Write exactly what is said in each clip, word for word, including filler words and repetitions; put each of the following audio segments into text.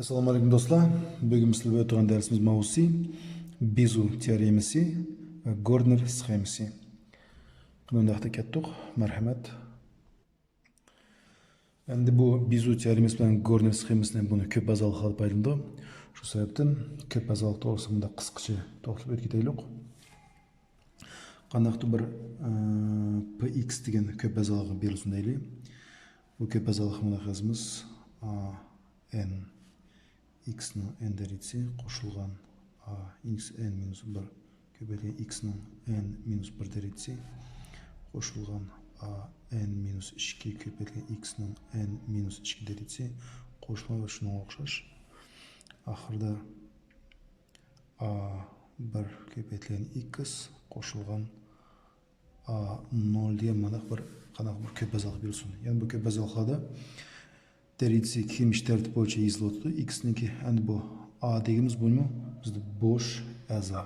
ئەسسالامۇ ئەلەيكۇم دوستلار. بۈگۈن بىز سىلەر بىلەن ئۆتىدىغان دەرسىمىز ماۋزۇسى بىزو تېئورېمىسى ۋە گورنېر سخېمىسى. قېنى ئۇنداقتا كەتتۇق. مەرھەمەت. ئەمدى بۇ بىزو تېئورېمىسى بىلەن گورنېر سخېمىسىنى بۇنى كۆپ ئەزالىقلاردا پايدىلىنىدۇ. شۇ سەۋەبتىن كۆپ ئەزالىق توغرىسىدا مۇنداق قىسقىچە توختىلىپ ئۆتۈپ كېتەيلۇق. قانداقتۇر بىر، ئە، پى ئىكس دېگەن كۆپ ئەزالىققا بېرىلسۇن دەيلى. بۇ كۆپ ئەزالىقنى مۇنداق يازىمىز. ئا ئېن ئىكسنىڭ ئېن دەرىجىسى قوشۇلغان ئا ئىكس ئېن مىنۇس بىر كۆپەيتىلگەن ئىكسنىڭ ئېن مىنۇس بىر دەرىجىسى قوشۇلغان ئا ئېن مىنۇس ئىككى كۆپەيتىلگەن ئىكسنىڭ ئېن مىنۇس ئىككى دەرىجىسى قوشۇلغان ۋە شۇنىڭغا ئوخشاش. ئاخىرىدا ئا بىر كۆپەيتىلگەن ئىكس قوشۇلغان ئا نول دېگەن مانداق بىر، قانداق بىر كۆپ ئەزالىق بېرىلسۇن. يەنى بۇ كۆپ ئەزالىقلاردا دەرىجىسى كېڭىيىش تەرتىپى بويىچە يېزىلىۋاتىدۇ. ئىكسنىڭكى، ئەمدى بۇ ئا دېگىنىمىز بۇمۇ بىزدە بوش ئەزا.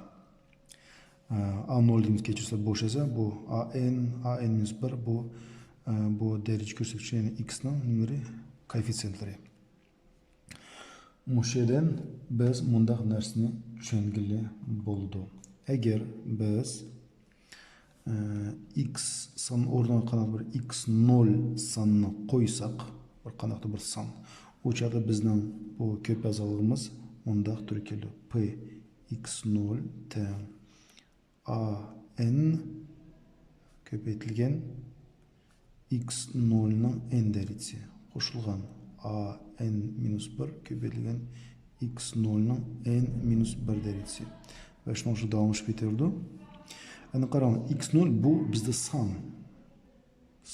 ئا نول دېگىنىمىز، كەچۈرسىلەر، بوش ئەزا. بۇ ئا ئېن، ئا ئېن مىنۇس بىر، بۇ، بۇ دەرىجە كۆرسەتكۈچى، يەنى ئىكسنىڭ نېمىلىرى، كوئېففىتسىيېنتلىرى. مۇشۇ يەردىن بىز مۇنداق نەرسىنى چۈشەنگىلى بولىدۇ. ئەگەر بىز، ئە، ئىكس سان ئورنىغا قانداقتۇر بىر ئىكس نول ساننى قويساق، بىر قانداقتۇر بىر سان، ئۇ چاغدا بىزنىڭ بۇ كۆپ ئەزالىقىمىز مۇنداق تۈرگە كېلىدۇ. پى ئىكس نول تەڭ ئا ئېن كۆپەيتىلگەن ئىكس نولنىڭ ئېن دەرىجىسى قوشۇلغان ئا ئېن مىنۇس بىر كۆپەيتىلگەن ئىكس نولنىڭ ئېن مىنۇس بىر دەرىجىسى. ۋە شۇنىڭ ئۈچۈن داۋاملىشىپ كېتىۋېرىدۇ. ئەمدى قاراڭ، ئىكس نول بۇ بىزدە سان.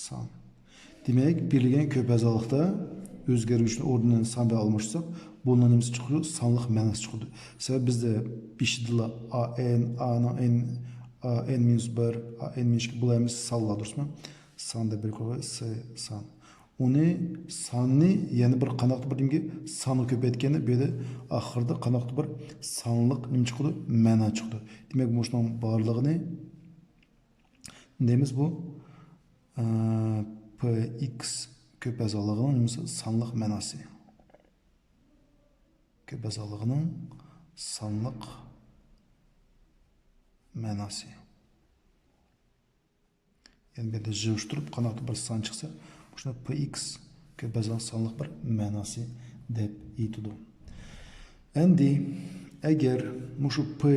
سان. دېمەك، بېرىلگەن كۆپ ئەزالىقتا ئۆزگەرگۈچنى ئورنىنى سان بىلەن ئالماشتۇرساق، بۇنىڭ نېمىسى چىقىدۇ؟ سانلىق مەناسى چىقىدۇ. سەۋەبى بىزدە بېشىدىلا ئا ئېن، ئانىڭ ئېن، ئا ئېن مىنۇس بىر، ئا ئېن مىنۇس ئىككى، بۇلار ھەممىسى سانلار، دۇرۇسمۇ؟ سان دەپ بىر قويغاي، سان. ئۇنى، ساننى يەنە بىر قانداقتۇر بىر نېمىگە، سانغا كۆپەيتكەندە، بۇ يەردە ئاخىرىدا قانداقتۇر بىر سانلىق نېمە چىقىدۇ؟ مەنا چىقىدۇ. دېمەك، مۇشۇنىڭ بارلىقىنى دەيمىز بۇ، ئە، پى ئىكس كۆپ ئەزالىقىنىڭ نېمىسى؟ سانلىق مەناسى. كۆپ ئەزالىقىنىڭ سانلىق مەناسى. يەنى بۇ يەردە يىغىشتۇرۇپ قانداقتۇر بىر سان چىقسا، مۇشۇنى پى ئىكس كۆپ ئەزالىق سانلىق بىر مەناسى دەپ ئېيتىدۇ. ئەمدى ئەگەر مۇشۇ پى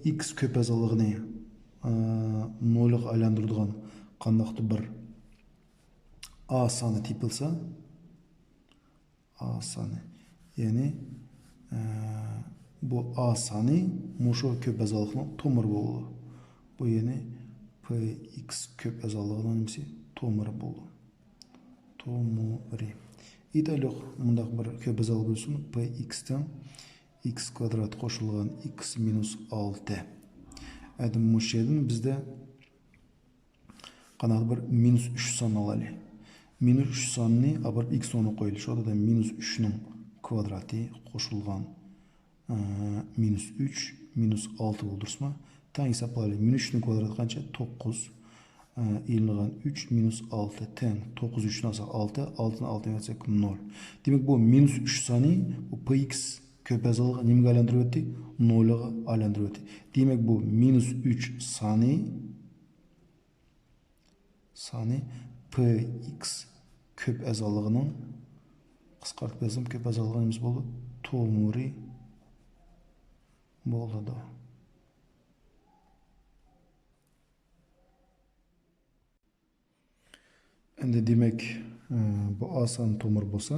ئىكس كۆپ ئەزالىقىنى، ئە، نولغا ئايلاندۇرىدىغان قانداقتۇر بىر ئا سانى تېپىلسا، ئا سانى. يەنى، ئە، بۇ ئا سانى مۇشۇ كۆپ ئەزالىقنىڭ تومۇرى بولىدۇ. بۇ يەنى پى ئىكس كۆپ ئەزالىقىنىڭ نېمىسى؟ تومۇرى بولىدۇ. تومۇرى. ئېيتايلۇق، مۇنداق بىر كۆپ ئەزالىق بولسۇن، پى ئىكس تەڭ ئىكس كۋادرات قوشۇلغان ئىكس مىنۇس ئالتە. ئەمدى مۇشۇ يەردىن بىزدە قانداقتۇر بىر مىنۇس ئۈچ ساننى ئالايلى. مىنۇس ئۈچ ساننى ئاپىرىپ ئىكس ئورنىغا قويايلى. شۇ ۋاقىتتا مىنۇس ئۈچنىڭ كۋادراتى قوشۇلغان، ئە، مىنۇس ئۈچ مىنۇس ئالتە بولدى، دۇرۇسمۇ؟ تەڭ ھېسابلايلى. مىنۇس ئۈچنىڭ كۋادراتى قانچە؟ توققۇز. ئە، ئېلىنغان ئۈچ مىنۇس ئالتە تەڭ. توققۇز ئۈچتىن ئالساق ئالتە، ئالتىدىن ئالتىنى ئەتسەك نول. دېمەك، بۇ مىنۇس ئۈچ سانى بۇ پى ئىكس كۆپ ئەزالىقنى نېمىگە ئايلاندۇرۇۋەتتى؟ نولغا ئايلاندۇرۇۋەتتى. دېمەك، بۇ مىنۇس ئۈچ سانى سانى پى ئىكس كۆپ ئەزالىقىنىڭ، قىسقارتىپ يازسام، كۆپ ئەزالىقىنىڭ نېمىسى بولىدۇ؟ تومۇرى بولىدۇ. ئەمدى دېمەك، ئە، بۇ ئا سان تومۇر بولسا،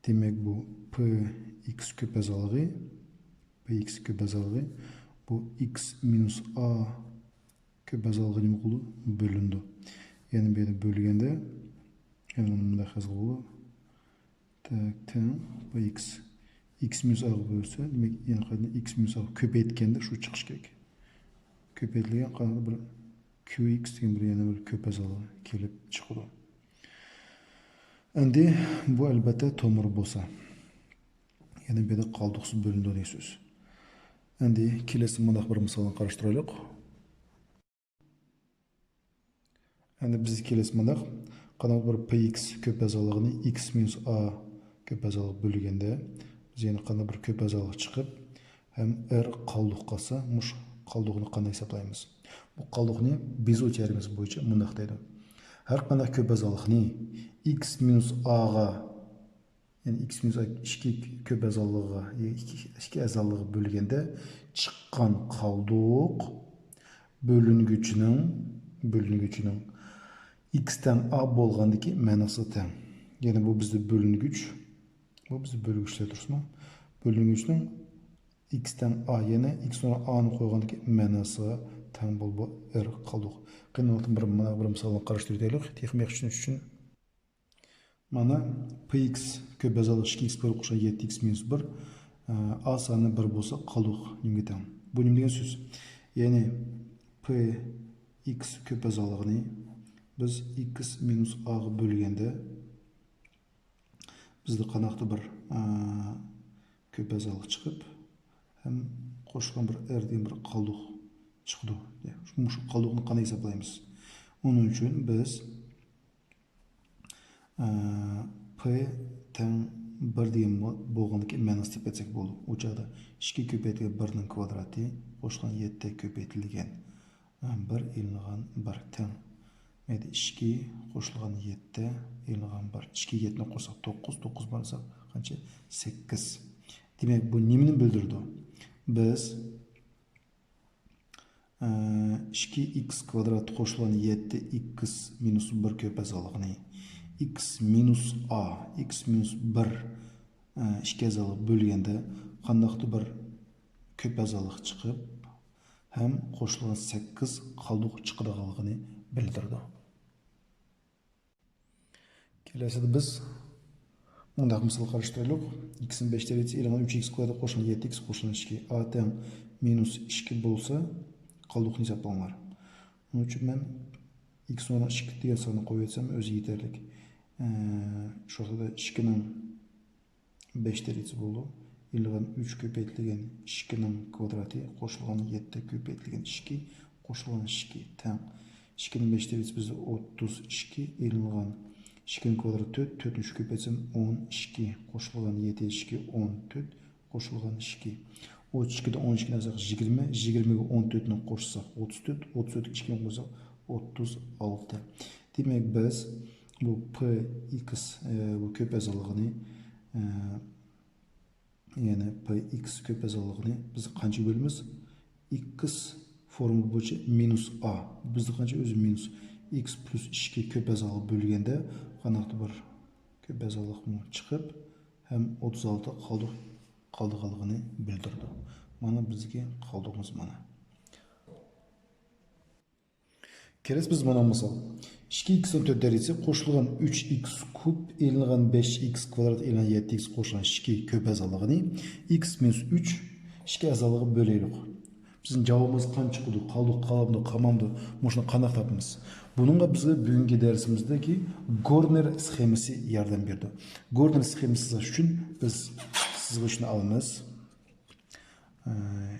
دېمەك، بۇ پى ئىكس كۆپ ئەزالىقى، پى ئىكس كۆپ ئەزالىقى، بۇ ئىكس مىنۇس ئا كۆپ ئەزالىقى نېمە قىلىدۇ؟ بۆلۈنىدۇ. يەنى بۇ يەردە بۆلگەندە، يەنى مۇنداق يازغىلى بولىدۇ. تەك، تەڭ، بۇ ئىكس. ئىكس مىنۇس ئاغا بۆلسە، دېمەك، يەنە قايتىدىن ئىكس مىنۇس ئاغا كۆپەيتكەندە شۇ چىقىش كېرەك. كۆپەيتىلگەن قانداق بىر كيۇ ئىكس دېگەن بىر يەنە بىر كۆپ ئەزالىق كېلىپ چىقىدۇ. ئەمدى بۇ ئەلۋەتتە تومۇر بولسا، يەنى بۇ يەردە قالدۇقسىز بۆلۈنىدۇ دېگەن سۆز. ئەمدى كېلەسىدە مۇنداق بىر مىسالنى قاراشتۇرايلۇق. ئەمدى بىزگە كېلەسى مۇنداق، قانداق بىر پى ئىكس كۆپ ئەزالىقىنى ئىكس مىنۇس ئا كۆپ ئەزالىق بۆلگەندە، بىز يەنە قانداق بىر كۆپ ئەزالىق چىقىپ، ھەم ئېر قالدۇق قالسا، مۇش قالدۇقنى قانداق ھېسابلايمىز؟ بۇ قالدۇقنى بېزو تېئورېمىسى بويىچە مۇنداق دەيدۇ. ھەر قانداق كۆپ ئەزالىقنى ئىكس مىنۇس ئاغا، يەنى ئىكس مىنۇس ئىككى كۆپ ئەزالىقىغا، ئىككى، ئىككى ئەزالىقىغا بۆلگەندە چىققان قالدۇق بۆلۈنگۈچىنىڭ، بۆلۈنگۈچىنىڭ ئىكس تەڭ ئا بولغاندىكى مەنىسىگە تەڭ. يەنى بۇ بىزدە بۆلۈنگۈچ، بۇ بىزدە بۆلگۈچلەر تۇرسىمۇ؟ بۆلۈنگۈچنىڭ ئىكس تەڭ ئا، يەنى ئىكس ئورنىغا ئانى قويغاندىكى مەنىسىگە تەڭ بولۇپ ئېر قالدۇق. قېنى، بىر، مانا بىر مىسالنى قاراشتۇرۇپ ئۆتەيلى، تېخىمۇ ياخشى چۈشىنىش ئۈچۈن. مانا، پى ئىكس كۆپ ئەزالىق ئىككى ئىكس بىر قوشۇلغان يەتتە ئىكس مىنۇس بىر، ئا سانى بىر بولسا، قالدۇق نېمىگە تەڭ؟ بۇ نېمە دېگەن سۆز؟ يەنى، پى ئىكس كۆپ ئەزالىقىنى بىز ئىكس مىنۇس ئاغا بۆلگەندە، بىزدە قانداقتۇر بىر، ئا، كۆپ ئەزالىق چىقىپ، ھەم قوشۇلغان بىر ئېر دېگەن بىر قالدۇق چىقىدۇ. مۇشۇ قالدۇقنى قانداق ھېسابلايمىز؟ ئۇنىڭ ئۈچۈن بىز، ئە، پى تەڭ بىر دېگەن بو-، بولغاندىكى مەنىسىنى تېپىۋەتسەك بولىدۇ. ئۇ چاغدا ئىككى كۆپەيتىلگەن بىرنىڭ كۋادراتى قوشۇلغان يەتتە كۆپەيتىلگەن، ئە، بىر ئېلىنغان بىر تەڭ. مەيلى، ئىككى قوشۇلغان يەتتە ئېلىنغان بىر. ئىككى يەتتىنى قوشساق توققۇز، توققۇز بار دېسەك قانچە؟ سەككىز. دېمەك، بۇ نېمىنى بىلدۈرىدۇ؟ بىز ئىككى ئىكس كۋادرات قوشۇلغان يەتتە ئىكس مىنۇس بىر كۆپ ئەزالىقىنى ئىكس مىنۇس ئا، ئىكس مىنۇس بىر، ئىككى ئەزالىق بۆلگەندە قانداقتۇر بىر كۆپ ئەزالىق چىقىپ، ھەم قوشۇلغان سەككىز قالدۇق چىقىدىغانلىقىنى بىلدۈرىدۇ. كېلەسىدە بىز مۇنداق مىسال قاراشتۇرايلۇق. ئىكسنىڭ بەش دەرىجىسى ئېلىنغان ئۈچ ئىكس كۋادرات قوشۇلغان يەتتە ئىكس قوشۇلغان ئىككى، ئا تەڭ مىنۇس ئىككى بولسا، قالدۇقنى ھېسابلاڭلار. ئۇنىڭ ئۈچۈن مەن ئىكس ئورنىغا ئىككى دېگەن ساننى قويۇۋەتسەم، ئۆزى يېتەرلىك. ئە، شۇ ۋاقىتتا ئىككىنىڭ بەش دەرىجىسى بولىدۇ. ئېلىنغان ئۈچ كۆپەيتىلگەن ئىككىنىڭ كۋادراتى قوشۇلغان يەتتە كۆپەيتىلگەن ئىككى قوشۇلغان ئىككى تەڭ. ئىككىنىڭ بەش دەرىجىسى بىزدە ئوتتۇز ئىككى، ئېلىنغان ئىككىنىڭ كۋادراتى تۆت، تۆتنى ئۈچكە كۆپەيتسەم ئون ئىككى، قوشۇلغان يەتتە، ئىككى، ئون تۆت، قوشۇلغان ئىككى. ئوتتۇز ئىككىدىن ئون ئىككىنى ئالساق يىگىرمە، يىگىرمىگە ئون تۆتنى قوشساق ئوتتۇز تۆت، ئوتتۇز تۆتكە ئىككىنى قوشساق ئوتتۇز ئالتە. دېمەك، بىز بۇ پى ئىكس، ئە، بۇ كۆپ ئەزالىقىنى، ئە، يەنى پى ئىكس كۆپ ئەزالىقىنى بىز قانچە بۆلىمىز؟ ئىكس فورمۇلا بويىچە مىنۇس ئا. بىزدە قانچە ئۆزى مىنۇس؟ ئىكس پلۇس ئىككى كۆپ ئەزالىق بۆلگەندە قانداقتۇر بىر كۆپ ئەزالىقمۇ چىقىپ، ھەم ئوتتۇز ئالتە قالدۇق، قالدۇقلۇقىنى بىلدۈرىدۇ. مانا بىزدىكى قالدۇقىمىز مانا. كېلەسى بىز مانا مىسال. ئىككى ئىكسنىڭ تۆت دەرىجىسى قوشۇلغان ئۈچ ئىكس كۇب ئېلىنغان بەش ئىكس كۋادرات ئېلىنغان يەتتە ئىكس قوشۇلغان ئىككى كۆپ ئەزالىقىنى ئىكس مىنۇس ئۈچ ئىككى ئەزالىقىغا بۆلەيلۇق. بىزنىڭ جاۋابىمىز قانچە چىقىدۇ؟ قالدۇق، قالامدۇ، قالمامدۇ؟ مۇشۇنى قانداق تاپىمىز؟ بۇنىڭغا بىزگە بۈگۈنكى دەرسىمىزدىكى گورنېر سخېمىسى ياردەم بېرىدۇ. گورنېر سخېمىسى يېزىش ئۈچۈن بىز سىزغۇچنى ئالىمىز.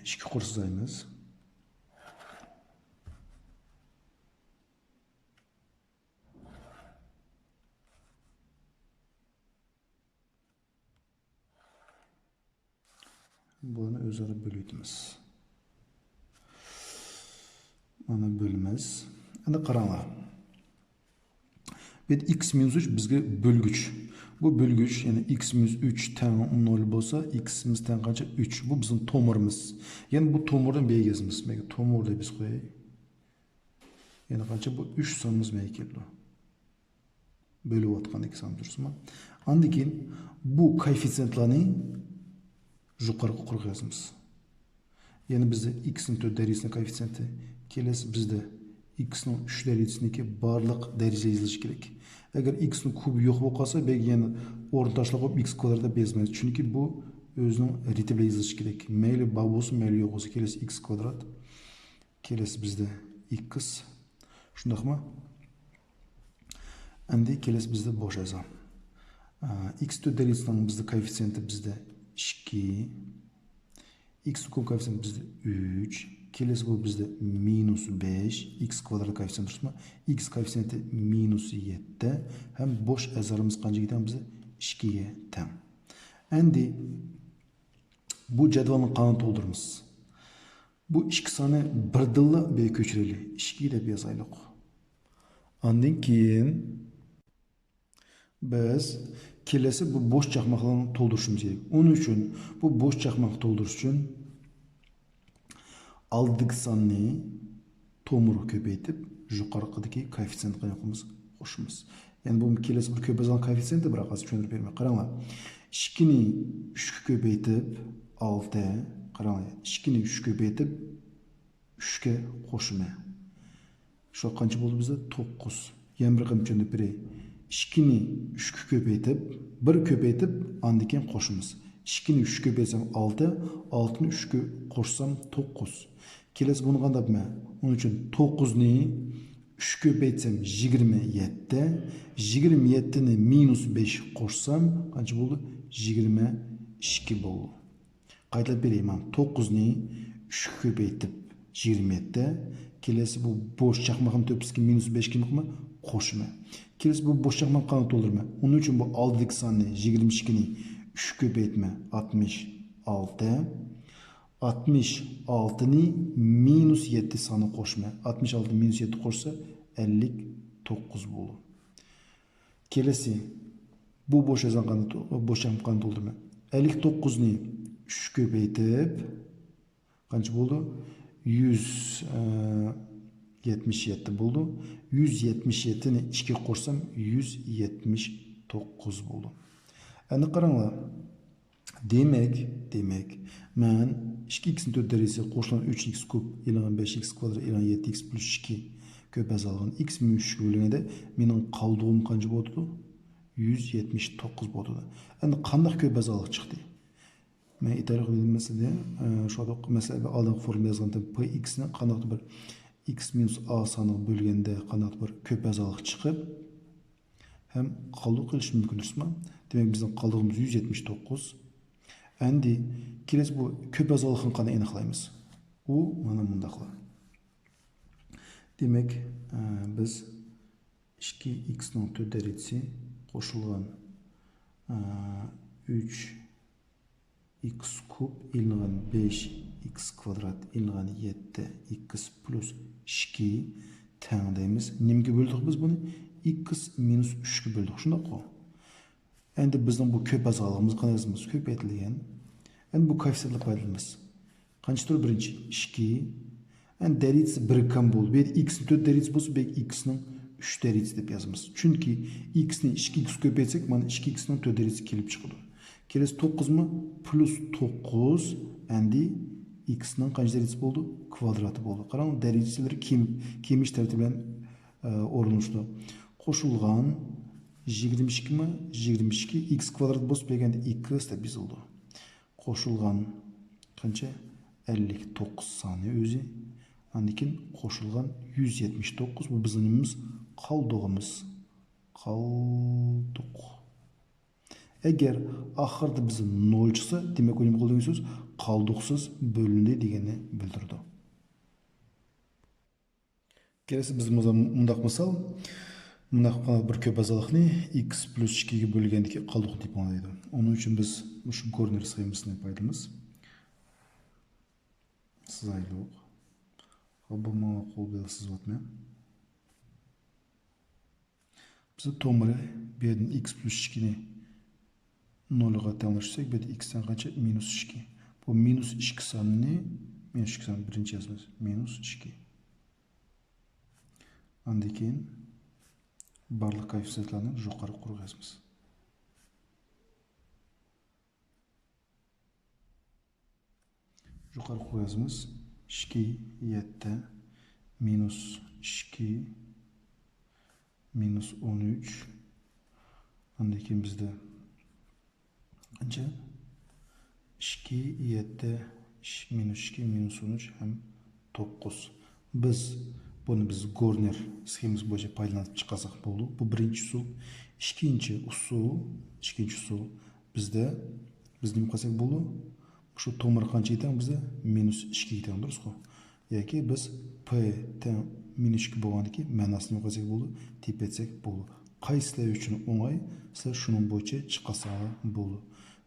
ئىككى قۇر سىزايمىز. بۇنى ئۆزئارا بۆلۈۋېتىمىز. مانا بۆلىمىز. ئەمدى قاراڭلار. بۇ يەردە ئىكس مىنۇس ئۈچ بىزگە بۆلگۈچ. بۇ بۆلگۈچ، يەنى ئىكس مىنۇس ئۈچ تەڭ نۆل بولسا، ئىكسىمىز تەڭ قانچە؟ ئۈچ. بۇ بىزنىڭ تومۇرىمىز. يەنى بۇ تومۇرنى بۇ يەرگە يازىمىز. مەيلى، تومۇر دەپ يېزىپ قوياي. يەنى قانچە؟ بۇ ئۈچ سانىمىز مەيلى كېلىدۇ. بۆلۈۋاتقاندىكى سان دۇرۇسمۇ؟ ئاندىن كېيىن بۇ كوئېففىتسىيېنتلارنى يۇقىرىقى قۇرغا يازىمىز. يەنى بىزدە ئىكسنىڭ تۆت دەرىجىسىنىڭ كوئېففىتسىيېنتى، كېلەسى بىزدە ئىكسنىڭ ئۈچ دەرىجىسىنىڭكى بارلىق دەرىجىلەر يېزىلىشى كېرەك. ئەگەر ئىكسنىڭ كۇبى يوق بولۇپ قالسا، بەلكى يەنە ئورنى تاشلاپ قويۇپ ئىكس كۋادرات دەپ يازمايمىز. چۈنكى بۇ ئۆزىنىڭ رىتىمى بىلەن يېزىلىشى كېرەك. مەيلى بار بولسۇن، مەيلى يوق بولسۇن، كېلەسى ئىكس كۋادرات. كېلەسى بىزدە ئىكس. شۇنداقمۇ؟ ئەمدى كېلەسى بىزدە بوش ئەزا. ئىكس تۆت دەرىجىسىنىڭ بىزدە كوئېففىتسىيېنتى بىزدە ئىككى. ئىكس كۇب كوئېففىتسىيېنتى بىزدە ئۈچ. كېلەسى بۇ بىزدە مىنۇس بەش. ئىكس كۋادرات كوئېففىتسىيېنتى دۇرۇسمۇ؟ ئىكس كوئېففىتسىيېنتى مىنۇس يەتتە. ھەم بوش ئەزالىرىمىز قانچە ئىكەن بىزدە؟ ئىككىگە تەڭ. ئەمدى بۇ جەدۋەلنى قانداق تولدۇرىمىز؟ بۇ ئىككى ساننى بىردىنلا بىر كۆچۈرەيلى. ئىككى دەپ يازايلۇق. ئاندىن كېيىن بىز كېلەسى بۇ بوش چاقماقلارنى تولدۇرۇشىمىز كېرەك. ئۇنىڭ ئۈچۈن بۇ بوش چاقماقنى تولدۇرۇش ئۈچۈن ئالدىدىكى ساننى تومۇرغا كۆپەيتىپ، يۇقىرىقىدىكى كوئېففىتسىيېنتقا قوشىمىز. يەنى بۇ كېلەسى بىر كۆپ بازالغان كوئېففىتسىيېنتى، بىراق ھازىر چۈشەندۈرۈپ بېرىمەن. قاراڭلار. ئىككىنى ئۈچكە كۆپەيتىپ، ئالتە. قاراڭلار. ئىككىنى ئۈچكە كۆپەيتىپ، ئۈچكە قوشىمەن. شۇ قانچە بولدى بىزدە؟ توققۇز. يەنە بىر قېتىم چۈشەندۈرۈپ بېرەي. ئىككىنى ئۈچكە كۆپەيتىپ، بىر كۆپەيتىپ، ئاندىن كېيىن قوشىمىز. ئىككىنى ئۈچكە كۆپەيتسەم ئالتە، ئالتىنى ئۈچكە قوشسام توققۇز. كېلەسى بۇنى قانداق دەپمەن؟ ئۇنىڭ ئۈچۈن توققۇزنى ئۈچكە كۆپەيتسەم يىگىرمە يەتتە، يىگىرمە يەتتىنى مىنۇس بەشكە قوشسام قانچە بولدى؟ يىگىرمە ئىككى بولدى. قايتىلاپ بېرەي، مانا توققۇزنى ئۈچكە كۆپەيتىپ يىگىرمە يەتتە، كېلەسى بۇ بوش چاقماقنى تۆپىسىگە مىنۇس بەش كىملىقمۇ قوشىمەن. كېلەسى بۇ بوش چاقماقنى قانداق تولدۇرىمەن؟ ئۇنىڭ ئۈچۈن بۇ ئالدىدىكى ساننى يىگىرمە ئىككىنى ئۈچكە كۆپەيتىمەن، ئاتمىش ئالتە. ئاتمىش ئالتىنى مىنۇس يەتتە سانى قوشىمەن. ئاتمىش ئالتە مىنۇس يەتتە قوشسا ئەللىك توققۇز بولىدۇ. كېلەسى بۇ بوش يازغان قانات، بوش چاقماقنى تولدۇرىمەن. ئەللىك توققۇزنى ئۈچكە كۆپەيتىپ، قانچە بولدى؟ يۈز يەتمىش يەتتە بولدى. يۈز يەتمىش يەتتىنى ئىككىگە قوشسام، يۈز يەتمىش توققۇز بولدى. ئەمدى قاراڭلار. دېمەك، دېمەك، مەن ئىككى ئىكسنىڭ تۆت دەرىجىسى قوشۇلغان ئۈچ ئىكس كۇب ئېلىنغان بەش ئىكس كۋادرات ئېلىنغان يەتتە ئىكس پلۇس ئىككى كۆپ بەزى ئالغان ئىكس مىنۇس ئۈچكە بۆلگەندە مېنىڭ قالدۇقۇم قانچە بولىدۇ؟ يۈز يەتمىش توققۇز بولىدۇ. ئەمدى قانداق كۆپ بەزى ئالغا چىقتى؟ مەن ئېيتايلى، مەسىلىدە، ئە، شۇنداق مەسىلە ئالدىنقى فورمۇلدا يازغان پ ئىكسنى قانداقتۇر بىر ئىكس مىنۇس ئا سانىغا بۆلگەندە قانداقتۇر بىر كۆپ بەزى ئالغا چىقىپ، ھەم قالدۇق قىلىشى مۇمكىن، دۇرۇسمۇ؟ دېمەك، بىزنىڭ قالدۇقىمىز يۈز يەتمىش توققۇز. ئەمدى كېلەسى بۇ كۆپ بەزىلىكنى قانداق ئېنىقلايمىز؟ ئۇ مانا مۇنداقلا. دېمەك، ئە، بىز ئىككى ئىكسنىڭ تۆت دەرىجىسى قوشۇلغان، ئە، ئۈچ ئىكس كۇب ئېلىنغان بەش ئىكس كۋادرات ئېلىنغان يەتتە ئىكس پلۇس ئىككى تەڭ دەيمىز. نېمىگە بۆلدۇق بىز بۇنى؟ ئىكس مىنۇس ئۈچكە بۆلدۇق، شۇنداققۇ؟ ئەمدى بىزنىڭ بۇ كۆپ بەزىلىكىمىز قانداق يازىمىز؟ كۆپەيتىلگەن. ئەمدى بۇ كوئېففىتسىيېنتنى پايدىلىنىمىز. قانچە تۇر؟ بىرىنچى، ئىككى. ئەمدى دەرىجىسى بىرگە كەم بولدى. بۇ يەردە ئىكسنىڭ تۆت دەرىجىسى بولسا، بۇ يەردە ئىكسنىڭ ئۈچ دەرىجىسى دەپ يازىمىز. چۈنكى ئىكسنى ئىككىگە كۆپەيتسەك، مانا ئىككى ئىكسنىڭ تۆت دەرىجىسى كېلىپ چىقىدۇ. كېلىسى توققۇزمۇ؟ پلۇس توققۇز. ئەمدى ئىكسنىڭ قانچە دەرىجىسى بولدى؟ كۋادراتى بولدى. قاراڭ، دەرىجىلىرى كېم-، كېمىيىش تەرتىپى بىلەن، ئە، ئورۇنلىشىدۇ. قوشۇلغان يىگىرمە ئىككىمۇ؟ يىگىرمە ئىككى. ئىكس كۋادرات بولسا، بەرگەندە ئىكس دەپ يېزىلىدۇ. قوشۇلغان قانچە؟ ئەللىك توققۇز سانى ئۆزى. ئاندىن كېيىن قوشۇلغان يۈز يەتمىش توققۇز، بۇ بىزنىڭ نېمىمىز؟ قالدۇقىمىز. قالدۇق. ئەگەر ئاخىرىدا بىز نول چىقسا، دېمەك، ئۇ نېمە قىلدى دېگەن سۆز؟ قالدۇقسىز بۆلۈندى دېگەننى بىلدۈرىدۇ. كېلەسى بىز مۇزا-، مۇنداق مىسال، مۇنداق بىر كۆپ بەزىلىكنى ئىكس پلۇس ئىككىگە بۆلگەندىكى قالدۇقنى تېپىڭ دەيدۇ. ئۇنىڭ ئۈچۈن بىز مۇشۇ گورنېر سخېمىسىنى پايدىلىنىمىز. سىزايلۇق. بۇ ماڭا قول بىلەن سىزىۋاتىمەن. بىز تومۇرى بۇ يەردىن ئىكس پلۇس ئىككىنى نولغا تەڭلەشتۈرسەك، بۇ يەردە ئىكس تەڭ قانچە؟ مىنۇس ئىككى. بۇ مىنۇس ئىككى سانىنى، مىنۇس ئىككى سانىنى بىرىنچى يازىمىز. مىنۇس ئىككى. ئاندىن كېيىن بارلىق كوئېففىتسىيېنتلارنى يۇقىرى قۇرغا يازىمىز. يۇقىرى قۇرغا يازىمىز. ئىككى، يەتتە، مىنۇس ئىككى، مىنۇس ئون ئۈچ. ئاندىن كېيىن بىزدە قانچە؟ ئىككى، يەتتە، مىنۇس ئىككى، مىنۇس ئون ئۈچ ھەم توققۇز. بىز بۇنى بىز گورنېر سخېمىسى بويىچە پايدىلىنىپ چىقارساق بولىدۇ. بۇ بىرىنچى ئۇسۇل. ئىككىنچى ئۇسۇل، ئىككىنچى ئۇسۇل بىزدە، بىز نېمە قىلساق بولىدۇ؟ شۇ تومۇر قانچە تەڭ بىزدە؟ مىنۇس ئىككىگە تەڭ، دۇرۇسقۇ؟ ياكى بىز پ تەڭ مىنۇس ئىككى بولغاندىكىن مەناسىنى نېمە قىلساق بولىدۇ؟ تېپىۋەتسەك بولىدۇ. قايسى سىلەر ئۈچۈن ئوڭاي، سىلەر شۇنىڭ بويىچە چىقارساڭلار بولىدۇ.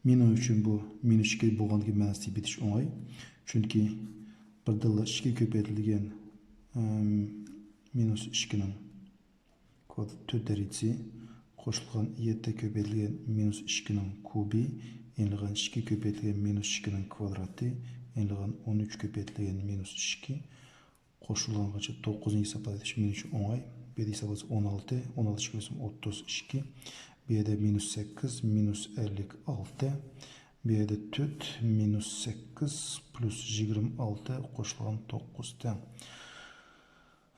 مېنىڭ ئۈچۈن بۇ مىنۇس ئىككى بولغاندىكىن مەن تېپىۋېتىش ئوڭاي. چۈنكى بىردىنلا ئىككىگە كۆپەيتىلگەن، ئەم، مىنۇس ئىككىنىڭ كۋادرات تۆت دەرىجىسى قوشۇلغان يەتتە كۆپەيتىلگەن مىنۇس ئىككىنىڭ كۇبى ئېلىنغان ئىككى كۆپەيتىلگەن مىنۇس ئىككىنىڭ كۋادراتى ئېلىنغان ئون ئۈچ كۆپەيتىلگەن مىنۇس ئىككى قوشۇلغانغىچە توققۇزنى ھېسابلاش مېنىڭ ئۈچۈن ئوڭاي. بۇ يەردە ھېسابلىسا ئون ئالتە، ئون ئالتە ئىككى بولسا ئوتتۇز ئىككى. بۇ يەردە مىنۇس سەككىز، مىنۇس ئەللىك ئالتە. بۇ يەردە تۆت، مىنۇس سەككىز پلۇس يىگىرمە ئالتە قوشۇلغان توققۇز تەڭ.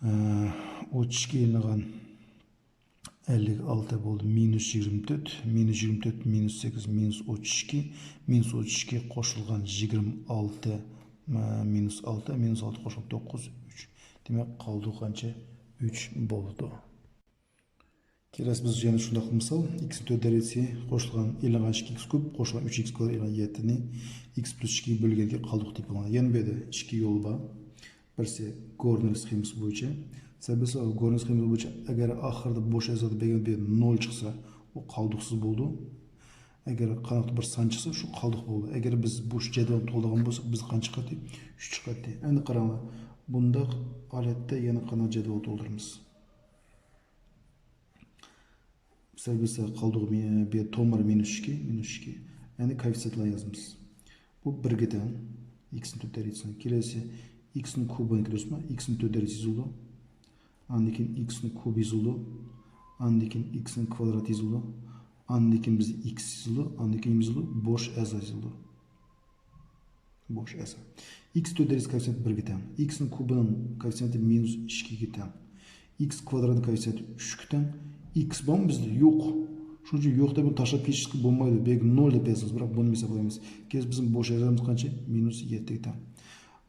ئە، ئوتتۇز ئىككى ئېلىنغان ئەللىك ئالتە بولدى، مىنۇس يىگىرمە تۆت، مىنۇس يىگىرمە تۆت، مىنۇس سەككىز، مىنۇس ئوتتۇز ئىككى، مىنۇس ئوتتۇز ئىككى قوشۇلغان يىگىرمە ئالتە، مە-، مىنۇس ئالتە، مىنۇس ئالتە قوشۇلغان توققۇز، ئۈچ. دېمەك، قالدۇقى قانچە؟ ئۈچ بولىدۇ. كېلەسى بىز يەنە شۇنداق مىسال، ئىكسنىڭ تۆت دەرىجىسى قوشۇلغان ئېلىنغان ئىككى ئىكس كۇب قوشۇلغان ئۈچ ئىكس كۋادرات ئېلىنغان يەتتىنى ئىكس پلۇس ئىككىگە بۆلگەندىكىن قالدۇق تېپىلغان. يەنە بۇ يەردە ئىككى يول بار. بىرسى گورنىي سخېمىسى بويىچە. سەۋەبى گورنىي سخېمىسى بويىچە ئەگەر ئاخىرىدا بوش ئەزادا بەرگەن بىر نول چىقسا، ئۇ قالدۇقسىز بولىدۇ. ئەگەر قانداقتۇر بىر سان چىقسا، شۇ قالدۇق بولىدۇ. ئەگەر بىز بۇ جەدۋەلنى تولدۇرغان بولساق، بىز قانچە چىقاتتى؟ ئۈچ چىقاتتى. ئەمدى قاراڭلار، بۇنداق ھالەتتە يەنە قانداق جەدۋەل تولدۇرىمىز؟ سەۋەبى قالدۇق بۇ تومار مىنۇس ئىككى، مىنۇس ئىككى. ئەمدى كوئېففىتسىيېنتلار يازىمىز. بۇ بىرگە تەڭ. ئىكسنىڭ تۆت دەرىجىسى. كېلەسى ئىكسنىڭ كۇبىنى كۆرۈسىمۇ؟ ئىكسنىڭ تۆت دەرىجىسى يېزىلىدۇ. ئاندىن كېيىن ئىكسنىڭ كۇبى يېزىلىدۇ. ئاندىن كېيىن ئىكسنىڭ كۋادراتى يېزىلىدۇ. ئاندىن كېيىن بىز ئىكس يېزىلىدۇ. ئاندىن كېيىن يېزىلىدۇ. بوش ئەزا يېزىلىدۇ. بوش ئەزا. ئىكس تۆت دەرىجىسى كوئېففىتسىيېنتى بىرگە تەڭ. ئىكسنىڭ كۇبىنىڭ كوئېففىتسىيېنتى مىنۇس ئىككىگە تەڭ. ئىكس كۋادراتنىڭ كوئېففىتسىيېنتى ئۈچكە تەڭ. ئىكس بارمۇ بىزدە؟ يوق. شۇنىڭ ئۈچۈن يوق دەپ بۇنى تاشلاپ كېتىشكە بولمايدۇ. بەلكى نول دەپ يازىمىز، بىراق بۇنى ھېسابلايمىز. كېلىسى بىزنىڭ بوش ئەزامىز قانچە؟ مىنۇس يەتتىگە تەڭ.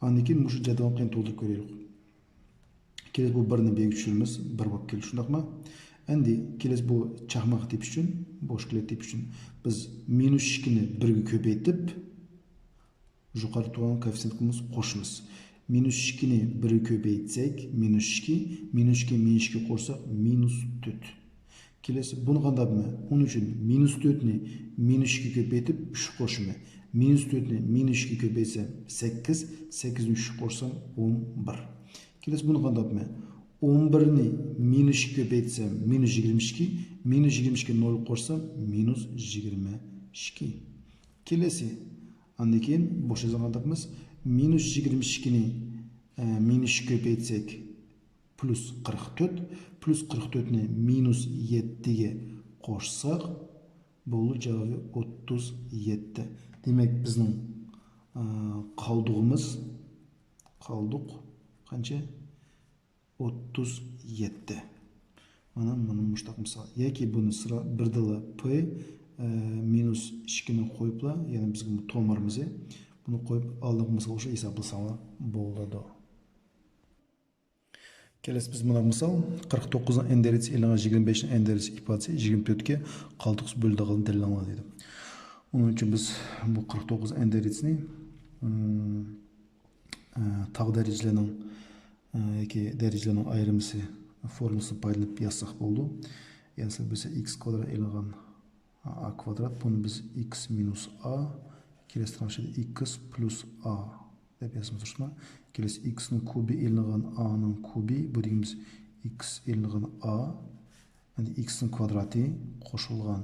ئاندىن كېيىن مۇشۇ جەدۋەلنى قېنى تولدۇرۇپ كۆرەيلى. كېلىسى بۇ بىرنى بىرگە چۈشۈرىمىز، بىر بولۇپ كېلىدۇ، شۇنداقمۇ؟ ئەمدى كېلىسى بۇ چاقماق تېپىش ئۈچۈن، بوش كېلەك تېپىش ئۈچۈن بىز مىنۇس ئىككىنى بىرگە كۆپەيتىپ، يۇقىرى تۇرغان كوئېففىتسىيېنتقا قوشىمىز. مىنۇس ئىككىنى بىرگە كۆپەيتسەك، مىنۇس ئىككى، مىنۇس ئىككى، مىنۇس ئىككى قوشساق، مىنۇس تۆت. كېلەسى بۇنى قانداق بىلىمەن؟ ئۇنىڭ ئۈچۈن مىنۇس تۆتنى مىنۇس ئىككىگە كۆپەيتىپ، ئۈچكە قوشىمەن. مىنۇس تۆتنى مىنۇس ئىككىگە كۆپەيتسەم، سەككىز، سەككىزنى ئۈچكە قوشسام، ئون بىر. كېلەسى بۇنى قانداق بىلىمەن؟ ئون بىرنى مىنۇس ئىككىگە كۆپەيتسەم، مىنۇس يىگىرمە ئىككى، مىنۇس يىگىرمە ئىككىنى نولغا قوشسام، مىنۇس يىگىرمە ئىككى. كېلەسى، ئاندىن كېيىن بوش يازغان قانداقمىز؟ مىنۇس يىگىرمە ئىككىنى، ئە، مىنۇس ئىككىگە كۆپەيتسەك، پلۇس قىرىق تۆت، پلۇس قىرىق تۆتنى مىنۇس يەتتىگە قوشساق، بولدى جاۋابى ئوتتۇز يەتتە. دېمەك، بىزنىڭ، ئە، قالدۇقىمىز، قالدۇق قانچە؟ ئوتتۇز يەتتە. مانا، مانا مۇشۇنداق مىسال. ياكى بۇنى سىرا بىردىنلا پ، ئە، مىنۇس ئىككىنى قويۇپلا، يەنى بىزگە بۇ تومارىمىزى، بۇنى قويۇپ ئالدىنقى مىسال بويىچە ھېسابلىساڭلار بولىدۇ. كېلەسى بىز مۇنداق مىسال، قىرىق توققۇزنىڭ ئېن دەرىجىسى ئېلىنغان يىگىرمە بەشنىڭ ئېن دەرىجىسى ئىپادىسى يىگىرمە تۆتكە قالدۇقسىز بۆلىدىغانلىقىنى دەلىللەڭلار دەيدۇ. ئۇنىڭ ئۈچۈن بىز بۇ قىرىق توققۇز ئېن دەرىجىسىنى، ئىم، ئە، تاغ دەرىجىلىرىنىڭ، ئە، ياكى دەرىجىلىرىنىڭ ئايرىمىسى فورمۇلىسىنى پايدىلىنىپ يازساق بولىدۇ. يەنى سىز بىلسە ئىكس كۋادرات ئېلىنغان ئا كۋادرات، بۇنى بىز ئىكس مىنۇس ئا، كېلەسى تىرناق ئىچىدە ئىكس پلۇس ئا دەپ يازىمىز، دۇرۇسمۇ؟ كېلەسى ئىكسنىڭ كۇبى ئېلىنغان ئانىڭ كۇبى، بۇ دېگىنىمىز ئىكس ئېلىنغان ئا، ئەمدى ئىكسنىڭ كۋادراتى قوشۇلغان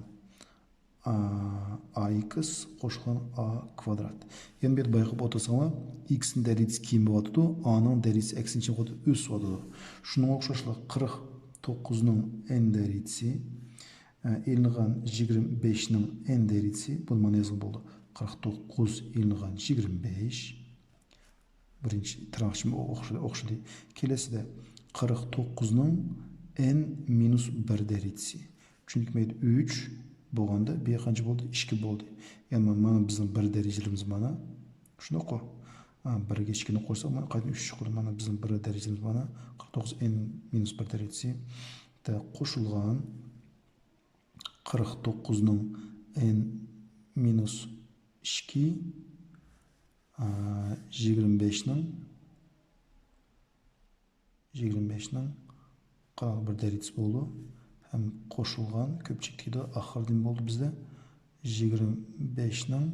ئا، ئا ئىكس قوشۇلغان ئا كۋادرات. يەنە بىر بايقاپ ئولتۇرساڭلار، ئىكسنىڭ دەرىجىسى كېيىن بولۇۋاتىدۇ، ئانىڭ دەرىجىسى ئەكسىنچە بولۇۋاتىدۇ، ئۆسۈۋاتىدۇ. شۇنىڭغا ئوخشاشلا قىرىق توققۇزنىڭ ئېن دەرىجىسى، ئە، ئېلىنغان يىگىرمە بەشنىڭ ئېن دەرىجىسى، بۇنى مانا يازغىلى بولىدۇ. قىرىق توققۇز ئېلىنغان يىگىرمە بەش. بىرىنچى تىرناق ئىچىم ئوخشىدى، ئوخشىدى. كېلەسىدە قىرىق توققۇزنىڭ ئېن مىنۇس بىر دەرىجىسى. چۈنكى مەيدە ئۈچ بولغاندا، بۇ قانچە بولدى؟ ئىككى بولدى. يەنى مانا بىزنىڭ بىر دەرىجىلىرىمىز مانا. شۇنداققۇ؟ ھە، بىرگە ئىككىنى قوشساق، مانا قايتىدىن ئۈچ چىقىدۇ. مانا بىزنىڭ بىر دەرىجىلىرىمىز مانا قىرىق توققۇز ئېن مىنۇس بىر دەرىجىسى. دە قوشۇلغان قىرىق توققۇزنىڭ ئېن مىنۇس ئىككى، ئا، يىگىرمە بەشنىڭ، يىگىرمە بەشنىڭ قىرىق بىر دەرىجىسى بولىدۇ. ھەم قوشۇلغان كۆپچىلىك تېگىدۇ. ئاخىرىدا نېمە بولدى بىزدە؟ يىگىرمە بەشنىڭ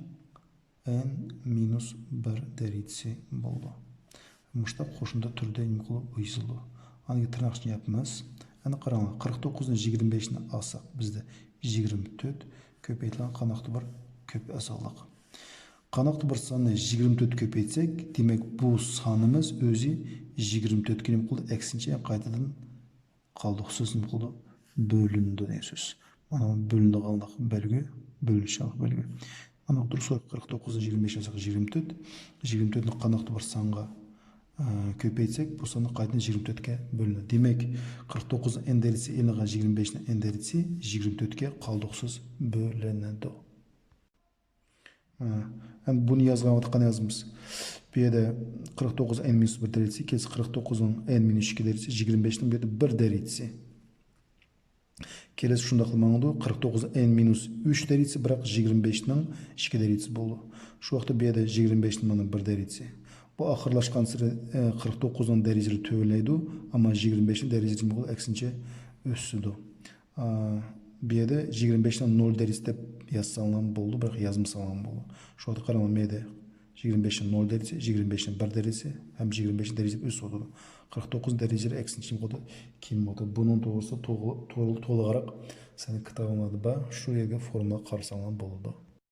ئېن مىنۇس بىر دەرىجىسى بولىدۇ. مۇشۇنداق قوشۇمدا تۈردە نېمە قىلىپ يېزىلىدۇ. ئاندىن كېيىن تىرناقچىنى ياپمىز. ئەنە قاراڭلار، قىرىق توققۇزدىن يىگىرمە بەشنى ئالساق، بىزدە يىگىرمە تۆت كۆپەيتىلگەن قانداقتۇر بىر كۆپ سانلىق. قانداقتۇر بىر ساننى يىگىرمە تۆت كۆپەيتسەك، دېمەك، بۇ سانىمىز ئۆزى يىگىرمە تۆتكە نېمە قىلدى؟ ئەكسىنچە قايتىدىن قالدۇقسىز نېمە قىلىدۇ؟ بۆلۈنىدۇ دېگەن سۆز. مانا بۆلۈنىدىغانلىق بەلگە، بۆلۈنۈشلۈك بەلگە. مانا دۇرۇس، قىرىق توققۇزدىن يىگىرمە بەش يازساق، يىگىرمە تۆت. يىگىرمە تۆتنى قانداقتۇر بىر سانغا، ئە، كۆپەيتسەك، بۇ ساننى قايتىدىن يىگىرمە تۆتكە بۆلۈنىدۇ. دېمەك، قىرىق توققۇزنىڭ ئېن دەرىجىسى ئېلىنغان يىگىرمە بەشنىڭ ئېن دەرىجىسى يىگىرمە تۆتكە قالدۇقسىز بۆلۈنىدۇ. ھە، ئەمدى بۇنى يازغان ۋاقىتتا قانداق يازىمىز؟ بۇ يەردە قىرىق توققۇز ئېن مىنۇس بىر دەرىجىسى، كېلىسى قىرىق توققۇزنىڭ ئېن مىنۇس ئىككى دەرىجىسى، يىگىرمە بەشنىڭ بۇ يەردە بىر دەرىجىسى. كېلىسى شۇنداقلا ماڭىدۇ، قىرىق توققۇز ئېن مىنۇس ئۈچ دەرىجىسى، بىراق يىگىرمە بەشنىڭ ئىككى دەرىجىسى بولىدۇ. شۇ ۋاقىتتا بۇ يەردە يىگىرمە بەشنىڭ مانا بىر دەرىجىسى. بۇ ئاخىرلاشقانسېرى، ئە، قىرىق توققۇزنىڭ دەرىجىلىرى تۆۋەنلەيدۇ، ئەمما يىگىرمە بەشنىڭ دەرىجىلىرى نېمە بولىدۇ؟ ئەكسىنچە ئۆسىدۇ. ئا، بۇ يەردە يىگىرمە بەشنىڭ نول دەرىجىسى دەپ يازساڭلارمۇ بولىدۇ، بىراق يازمىساڭلارمۇ بولىدۇ. شۇ ۋاقىتتا قاراڭلار، مەيدە يىگىرمە بەشنىڭ نول دەرىجىسى، يىگىرمە بەشنىڭ بىر دەرىجىسى ھەم يىگىرمە بەشنىڭ دەرىجىسى ئۆسۈۋاتىدۇ. قىرىق توققۇز دەرىجىلىرى ئەكسىنچە نېمە بولىدۇ؟ كېمىيىۋاتىدۇ. بۇنىڭ توغرىسىدا توغرا-، توغرا-، تولىراق سىلەرنىڭ كىتابىڭلاردا بار، شۇ يەرگە فورمۇلا قارىساڭلار بولىدۇ.